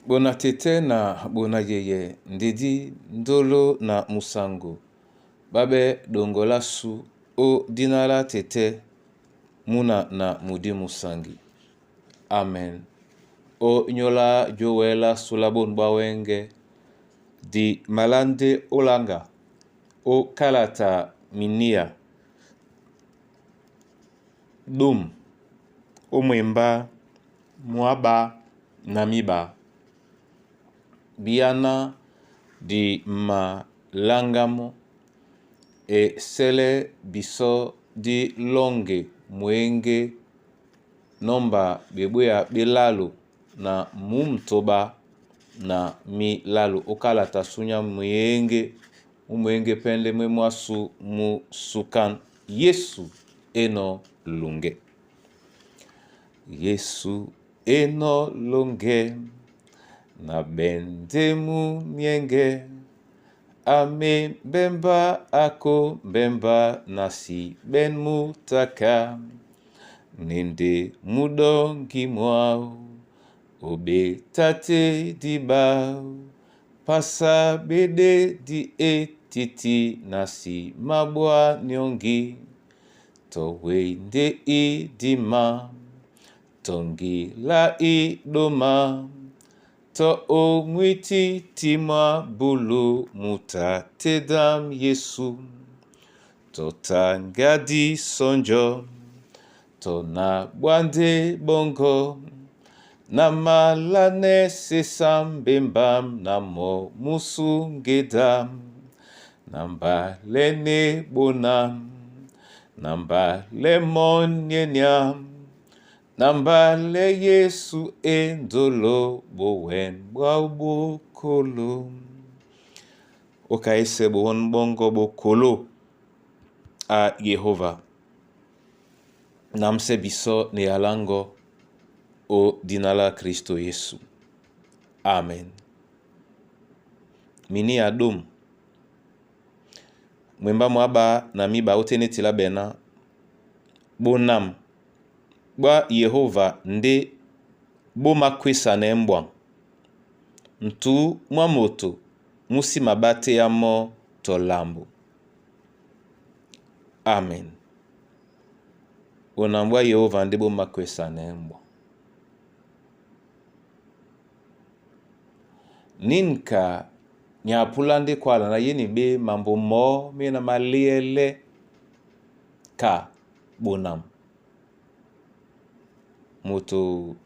Bona tete na bona yeye ndedi ndolo na musango babe dongola su o dina la tete muna na mudi musangi. Amen. O nyola jowela sula bon bwawenge di malande olanga o kalata minia dum o mwemba mwaba na miba biyana di malangamo e sele biso di longe mwenge nomba bebweya belalu na mumtoba na milalu okalata sunya mwenge mumwenge pende mwe mwasu musukan Yesu eno lunge. Yesu eno longe na bende munienge ame mbemba ako mbemba nasi ben mutaka nende mudongi mwao obetate dibao pasa bede di etiti nasi mabwa nyongi towende idima tongila idoma to omwiti timwa bulu mutatedam Yesu totangadi sonjo tona bwande bongo na malane sesambembam na mo musungedam na mbalene bonam na mbale monyeniam na mbale Yesu endolo bowen bwa bokolo okaese bowon bongo bokolo a Yehova namse biso ne yalango o dina la Kristo Yesu. Amen. Mini adum mwemba mwaba na miba otenetila bena bonam bwa Yehova nde bomakwesa na embwa ntu mwa moto musima bateyamo tolambo. Amen. Bonam bwa Yehova nde bomakwesa na embwa. Ninka nyapula nde kwala na yeni be mambo mo mena maliele ka bonam. Moto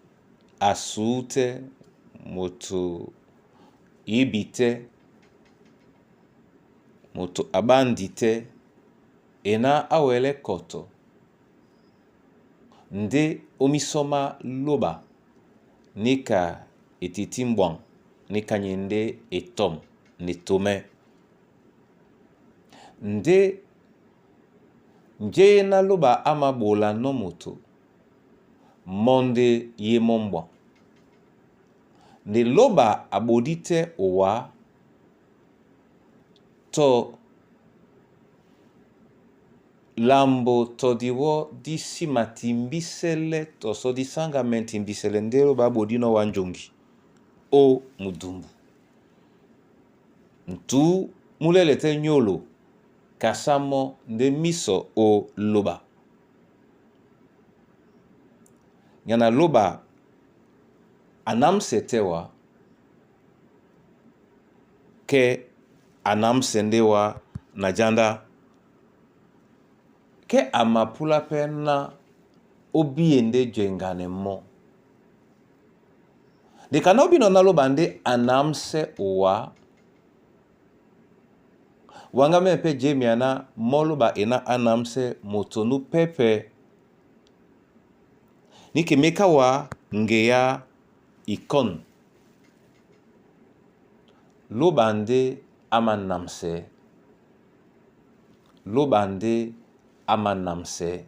asute, moto yebi te, moto abandi te, ena awele koto nde omisoma loba nika etiti mbwang nika nyende etom netome nde nje na loba amabola no moto monde ye mombwa nde loba abodi te owa to lambo to diwo disima timbisele to so disanga men timbisele nde loba abodi no wa njongi o mudumbu ntu mulele te nyolo kasamo nde miso o loba nyana loba anamse te wa ke anamse nde wa na janda ke amapula pe na obiye nde jengane mo nde kana obino na loba nde anamse wa wanga me pe jemiana moloba ena anamse motonu pepe nike meka wa ngeya ikon loba nde amanamse loba nde amanamse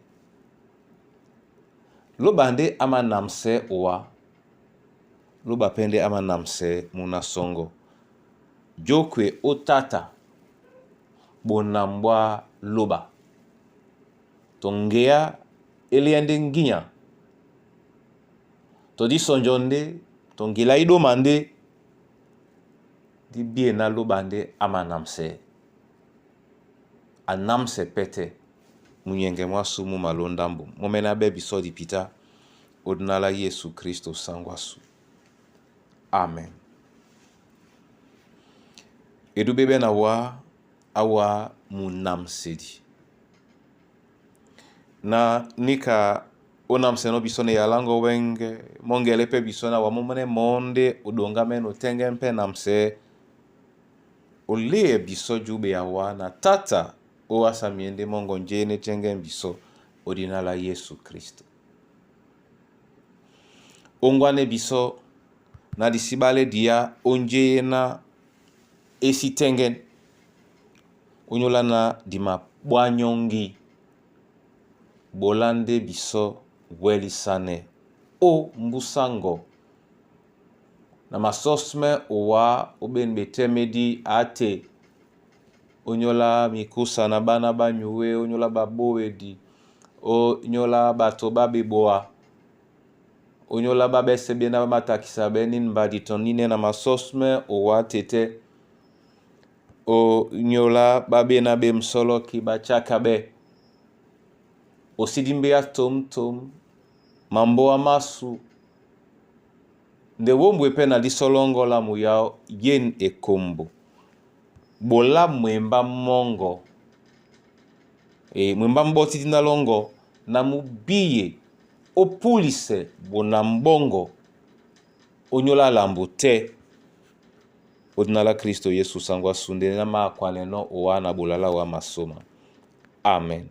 loba nde amanamse owa loba pe nde amanamse muna songo jokwe otata bonambwa loba to ngeya elia nde nginya to disonjo nde to ngila idoma nde. Dí bíe ná lóɓa ndé á manamsɛɛ, a námsɛ pɛ́tɛ́. Munyɛŋgɛ mwásû mú malóndá mbom. Mɔ́mɛ́nɛ́ á ɓɛ́ bisɔ́ dipitá ó dina lá Yesu Kristo sáŋgó ásu. Amen. Edúbɛ́ na wá á wá munamsedi. Na nika onamsɛnɔ bisɔ na eyaláŋgɔ wɛ́ŋgɛ́, mɔ́ŋgɛlɛ́ pɛ́ bisɔ na wa mɔ́mɛ́nɛ́ mɔɔ́ ndé oɗoŋgámɛ́nɛ́ otɛ́ŋgɛ́ pɛ́ namsɛɛ́. Oléɛ bisɔ jǔɓe awá na Tata ó asa myěndé mɔ́ŋgɔ njéné tɛ́ŋgɛ́ bisɔ ó dina lá Yesu Kristo. Óŋgwánɛ́ bisɔ na di sí ɓálɛ́ diá ó njéé ná é sí tɛ́ŋgɛ́n. Ónyólá ná di maɓwanyɔ́ŋgi ɓolá ndé bisɔ wɛ́lisanɛ ó mbúsáŋgɔ na masɔ́smɛ́ owá ó ɓên ɓetɛ́mɛ́dí a te ónyólá mikúsa na ɓána ɓá nyué, ónyólá ɓaɓówedi, ónyólá ɓato ɓá ɓeboa, ónyólá ɓá ɓɛ́sɛ̄ ɓéná ɓá matakisa ɓɛ́ nín mbadi tɔ nínɛ́ na masɔ́smɛ́ owá tetɛ́ ónyólá ɓá ɓéná ɓé msɔ́lɔ́ki ɓá cháka ɓɛ́. Osí dí mbéá tǒmtǒm, mambóa másu, nde wómbwe pɛ́ na dísɔ́lɔ́ŋgɔ́ lámu yáō yén ekombo. Ɓola mwembá mɔ́ŋgɔ e mwembá mú ɓɔ́tí díná lɔ́ŋgɔ na mú bíye ó púlisɛ bonambɔ́ŋgɔ ónyólá lambo tɛ́ ó dina lá Kristo Yesu sáŋgó ásu nde ná mākwalɛnɔ́ owá na ɓola lá wá masóma. Amen.